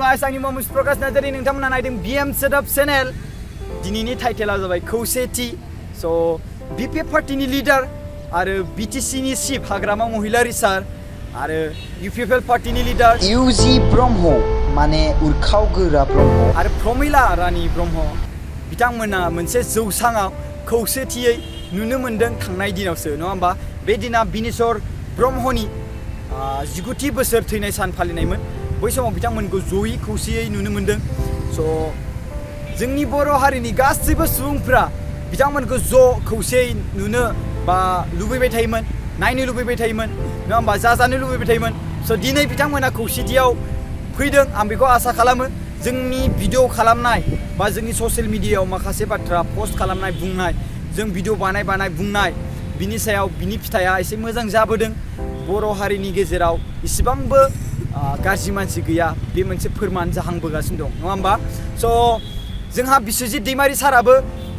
guys आंनि मुङा प्रकाश नार्जारी नोंथांमोना नायदों BM सेटआप चेनेल दिनैनि टाइटेला जाबाय खौसेथि स' BPF पार्टिनि लिडार आरो BTC नि चिफ हाग्रामा महिलारी सार आरो UPFL पार्टिनि लिडार UG ब्रह्म माने उरखावगोरा ब्रह्म आरो प्रमिला रानी ब्रह्म बिथांमोना मोनसे जौसाङाव खौसेथियै नुनो मोन्दों थांनाय दिनावसो नङा होमबा बे दिना बिनेश्वर ब्रह्मनि 19थि बोसोर थैनाय सान फालिनायमोन बै समाव बिथांमोनखौ जयै खौसेयै नुनो मोन्दों स' जोंनि बर' हारिनि गासैबो सुबुंफ्रा बिथांमोनखौ ज' खौसेयै नुनो बा लुबैबाय थायोमोन नायनो लुबैबाय थायोमोन नङा होमबा जाजानो लुबैबाय थायोमोन स' दिनै बिथांमोना खौसेथियाव फैदों आं बेखौ आसा खालामो जोंनि भिडिअ खालामनाय बा जोंनि ससियेल मिडियायाव माखासे बाथ्रा पस्ट खालामनाय बुंनाय जों भिडिअ बानाय बुंनाय बिनि सायाव बिनि फिथाइया एसे मोजां जाबोदों बर' हारिनि गेजेराव इसिबांबो गाज्रि मानसि गैया बे मोनसे फोरमान जाहांबोगासिनो दं नङा होमबा स' जोंहा बिस्वजित दैमारी साराबो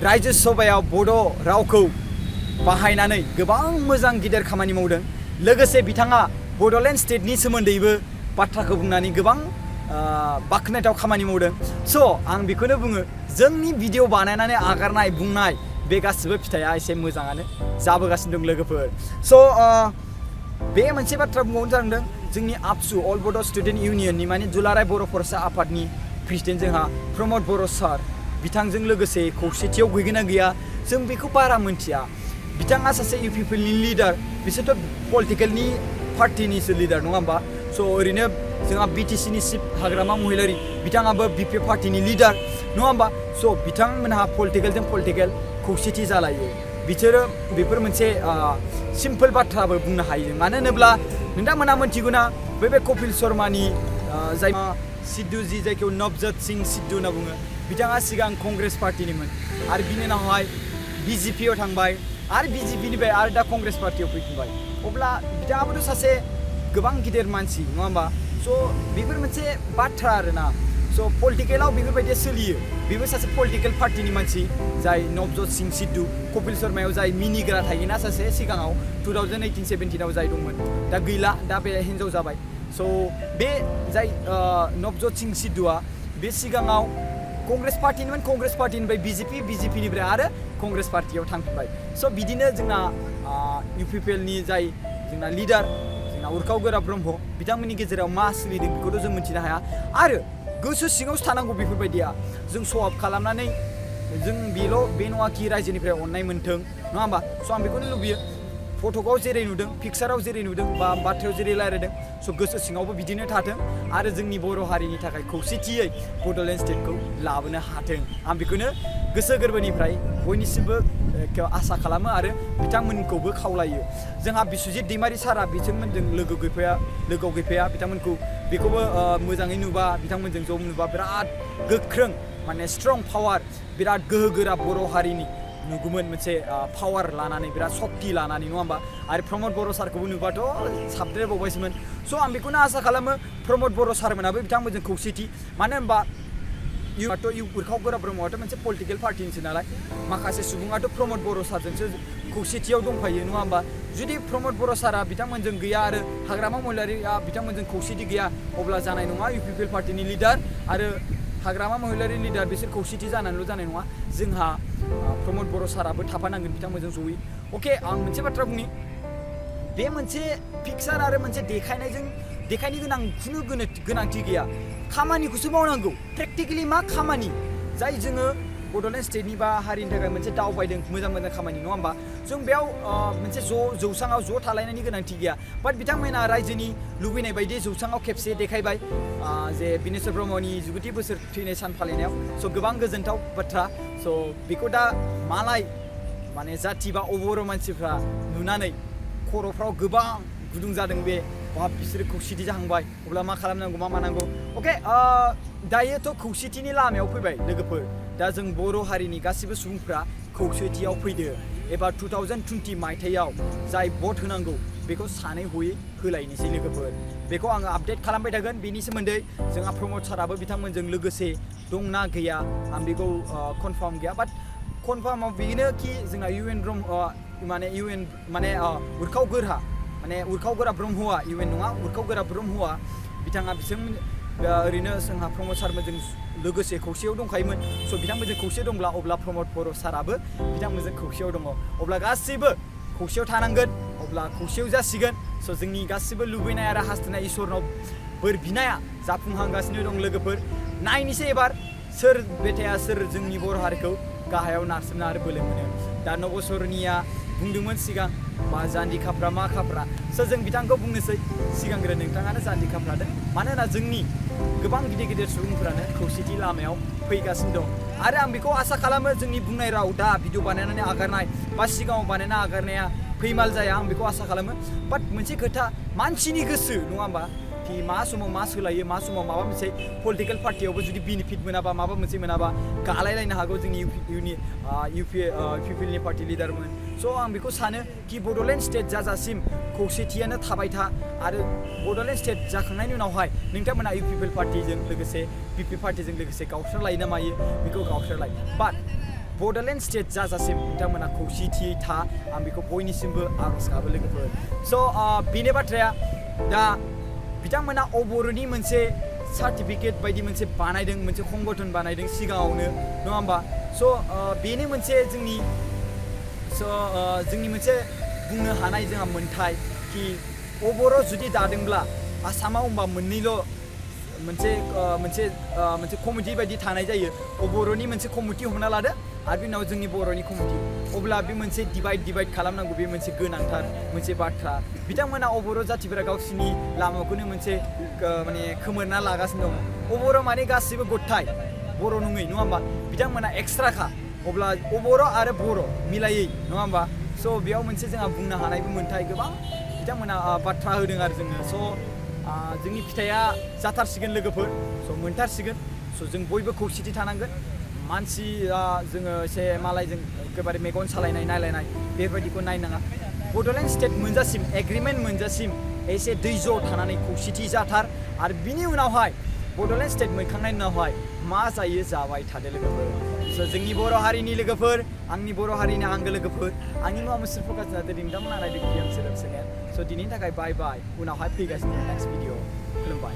रायजो सभायाव बड' रावखौ बाहायनानै गोबां मोजां गिदिर खामानि मावदों लोगोसे बिथाङा बड'लेण्ड स्टेटनि सोमोन्दैबो बाथ्राखौ बुंनानै गोबां बाख्नायथाव खामानि मावदों स' आं बेखौनो बुङो जोंनि भिडिअ बानायनानै आगारनाय बुंनाय बे गासिबो फिथाइया एसे मोजाङानो जाबोगासिनो दं लोगोफोर स' बे मोनसे बाथ्रा बुंबावनो जादों जोंनि आबसु अल बड' स्टुडेन्ट इउनियननि माने दुलाराय बर' फरायसा आफादनि प्रेसिडेन्ट जोंहा प्रमद बर' सार बिथांजों लोगोसे खौसेथियाव गैगोना गैया जों बेखौ बारा मोनथिया बिथाङा सासे UPFLनि लिडार बिसोरथ' पलिटिकेलनि पार्टिनिसो लिडार नङा होमबा स' ओरैनो जोंहा BTCनि चिफ हाग्रामा महिलारी बिथाङाबो BPF पार्टिनि लिडार नङा होमबा स' बिथांमोनहा पलिटिकेलजों पलिटिकेल खौसेथि जालायो बिसोरो बेफोर मोनसे सिम्पोल बाथ्राबो बुंनो हायो मानो होनोब्ला नोंथांमोना मोनथिगौना बे कपिल शर्मानि जाय सिद्धु जी जायखौ नवजोत सिंह सिद्धु होनना बुङो बिथाङा सिगां कंग्रेस पार्टिनिमोन आरो बिनि उनावहाय BJPआव थांबाय आरो BJPनिफ्राय आरो दा कंग्रेस पार्टियाव फैफिनबाय अब्ला बिथाङाबोथ' सासे गोबां गिदिर मानसि नङा होमबा स' बेफोर मोनसे बाथ्रा आरोना स' पलिटिकेलाव बेफोरबायदि सोलियो बेबो सासे पलिटिकेल पार्टिनि मानसि जाय नवजोत सिंह सिद्धु कपिल शर्मायाव जाय मिनिग्रा थायोना सासे सिगाङाव 2018-17आव जाय दंमोन दा गैला दा बे हिन्जाव जाबाय स' बे जाय नवजोत सिंह सिद्धुआ बे सिगाङाव कंग्रेस पार्टिनिमोन कंग्रेस पार्टिनिफ्राय BJPनिफ्राय आरो कंग्रेस पार्टियाव थांफिनबाय स' बिदिनो जोंना UPFLनि जाय जोंना लिडार जोंना उरखावगोरा ब्रह्म बिथांमोननि गेजेराव मा सोलिदों बेखौथ' जों मिथिनो हाया आरो गोसो सिङावसो थानांगौ बेफोरबायदिया जों स'आप खालामनानै जों बे नङाखि रायजोनिफ्राय अननाय मोन्थों नङा होमबा स' आं बेखौनो लुबैयो फट'कआव जेरै नुदों पिक्साराव जेरै नुदों बा बाथ्रायाव जेरै रायज्लायदों स' गोसो सिङावबो बिदिनो थाथों आरो जोंनि बर' हारिनि थाखाय खौसेथियै बड'लेण्ड स्टेटखौ लाबोनो हाथों आं बेखौनो गोसो गोरबोनिफ्राय बयनिसिमबो आसा खालामो आरो बिथांमोनखौबो खावलायो जोंहा बिस्वजित दैमारी सारा बिथांमोनजों लोगोआव गैफाया बिथांमोनखौ बेखौबो मोजाङै नुबा बिथांमोनजों ज' नुबा बिराद गोख्रों माने स्ट्रं पावार बिराद गोहोगोरा बर' हारिनि नुगौमोन मोनसे पावार लानानै बिराद शक्ति लानानै नङा होमबा आरो प्रमद बर' सारखौबो नुबाथ' साबद्रायबावबायसोमोन स' आं बेखौनो आसा खालामो प्रमद बर' सारमोनाबो बिथांमोनजों खौसेथि मानो होनबा उरखावगोरा ब्रह्मआथ' मोनसे पलिटिकेल पार्टिनिसो नालाय माखासे सुबुङाथ' प्रमद बर' सारजोंसो खौसेथियाव दंफायो नङा होमबा जुदि प्रमद बर' सारा बिथांमोनजों गैया आरो हाग्रामा महिलारीआ बिथांमोनजों खौसेथि गैया अब्ला जानाय नङा UPFL पार्टिनि लिडार आरो हाग्रामा महिलारी लिडार बिसोर खौसेथि जानानैल' जानाय नङा जोंहा प्रमद बर' साराबो थाफानांगोन बिथांमोनजों जयै अके आं मोनसे बाथ्रा बुंनि बे मोनसे पिक्सार आरो मोनसे देखायनो गोनां खुनु गोनांथि गैया खामानिखौसो मावनांगौ प्रेक्टिकेलि मा खामानि जाय जोङो बड'लेण्ड स्टेटनि बा हारिनि थाखाय मोनसे दावबायदों मोजां खामानि नङा होमबा जों बेयाव मोनसे जौसाङाव ज' थालायनायनि गोनांथि गैया बाट बिथांमोना रायजोनि लुबैनाय बायदि जौसाङाव खेबसे देखायबाय जे बिनेश्वर ब्रह्मनि 19थि बोसोर थैनाय सान फालिनायाव स' गोबां गोजोनथाव बाथ्रा स' बेखौ दा मालाय माने जाथि बा अबर' मानसिफ्रा नुनानै खर'फ्राव गोबां गुदुं जादों बे बिसोरो खौसेथि जाहांबाय अब्ला मा खालामनांगौ मा मानांगौ अके दायोथ' खौसेथिनि लामायाव फैबाय लोगोफोर दा जों बर' हारिनि गासिबो सुबुंफ्रा खौसेथियाव फैदो एबा 2020 मायथाइयाव जाय भट होनांगौ बेखौ सानै हयै होलायनोसै लोगोफोर बेखौ आङो आपडेट खालामबाय थागोन बेनि सोमोन्दै जोंहा प्रमद साराबो बिथांमोनजों लोगोसे दंना गैया आं बेखौ कनफार्म गैया बाट कनफार्माव बेनो कि जोंना उरखावगोरा ब्रह्मआ UN नङा उरखावगोरा ब्रह्मआ बिथाङा ओरैनो जोंहा प्रमद सारमोनजों लोगोसे खौसेयाव दंखायोमोन स' बिथांमोनजों खौसे दंब्ला अब्ला प्रमद बर' साराबो बिथांमोनजों खौसेयाव दङ अब्ला गासैबो खौसेयाव थानांगोन अब्ला खौसेयाव जासिगोन स' जोंनि गासिबो लुबैनाय आरो हास्थायनाय इसोरनाव बोर बिनाया जाफुंहांगासिनो दं लोगोफोर नायनोसै एबार सोर बेटाया सोर जोंनि बर' हारिखौ गाहायाव नारसिननो आरो बोलो मोनो दा नबसरनिया बुंदोंमोन सिगां मा जान्जि खाफ्रा मा खाफ्रा स' जों बिथांखौ बुंनोसै सिगांग्रो नोंथाङानो जान्जि खाफ्रादों मानोना जोंनि गोबां गिदिर गिदिर सुबुंफोरानो खौसेथि लामायाव फैगासिनो दं आरो आं बेखौ आसा खालामो जोंनि बुंनाय राव दा भिडिअ बानायनानै आगारनाय बा सिगाङाव बानायना आगारनाया फैमाल जाया आं बेखौ आसा खालामो बाट मोनसे खोथा मानसिनि गोसो नङा होमबा कि मा समाव मा सोलायो मा समाव माबा मोनसे पलिटिकेल पार्टियावबो जुदि बेनिफिट मोनाबा माबा मोनसे मोनाबा गालायलायनो हागौ जोंनि इउपिएलनि पार्टि लिडारमोन स' आं बेखौ सानो कि बड'लेण्ड स्टेट जाजासिम खौसेथियानो थाबाय था आरो बड'लेण्ड स्टेट जाखांनायनि उनावहाय नोंथांमोना इउपिएल पार्टिजों लोगोसे बिपि पार्टिजों लोगोसे गावस्रालायो ना मायो बेखौ गावस्रालाय बाट बड'लेण्ड स्टेट जाजासिम बिथांमोना खौसेथियै था आं बेखौ बयनिसिमबो आर'ज गाबो लोगोफोर स' बेनो बाथ्राया दा बिथांमोना अबर'नि मोनसे सार्टिफिकेट बायदि मोनसे बानायदों मोनसे संगठन बानायदों सिगाङावनो नङा होमबा स' बेनो मोनसे जोंनि मोनसे बुंनो हानाय जोंहा मोन्थाय कि अबर' जुदि दादोंब्ला आसामाव होमबा मोननैल' मोनसे कमिटि बायदि थानाय जायो अबर'नि मोनसे कमिटि हमना लादो आरो बिनि उनाव जोंनि बर'नि कमिटि अब्ला बे मोनसे डिभाइड खालामनांगौ बे मोनसे गोनांथार मोनसे बाथ्रा बिथांमोना अबर' जाथिफोरा गावसिनि लामाखौनो मोनसे माने खोमोरना लागासिनो दङ अबर' माने गासिबो गथाय बर' नङै नङा होमबा बिथांमोना एक्सट्राखा अब्ला अबर' आरो बर' मिलायै नङा होमबा स' बेयाव मोनसे जोंहा बुंनो हानायबो मोन्थाय गोबां बिथांमोना बाथ्रा होदों आरो जोंनो स' जोंनि फिथाइया जाथारसिगोन लोगोफोर स' मोनथारसिगोन स' जों बयबो खौसेथि थानांगोन मानसि जोङो एसे मालायजों एखेबारे मेगन सालायनाय नायलायनाय बेबायदिखौ नायनाङा बड'लेण्ड स्टेट मोनजासिम एग्रिमेन्ट मोनजासिम एसे दैज' थानानै खौसेथि जाथार आरो बिनि उनावहाय बड'लेण्ड स्टेट मोनखांनायनि उनावहाय मा जायो जाबाय थादो लोगोफोर स' जोंनि बर' हारिनि लोगोफोर आंनि बर' हारिनि आंगो लोगोफोर आंनि मुङा मुसुर प्रकाश नार्जारि नोंथांमोना नायदों गियान सोदोब सोंनाया स' दिनैनि थाखाय बाय बाय उनावहाय फैगासिनो नेक्स्ट भिडिअ खुलुमबाय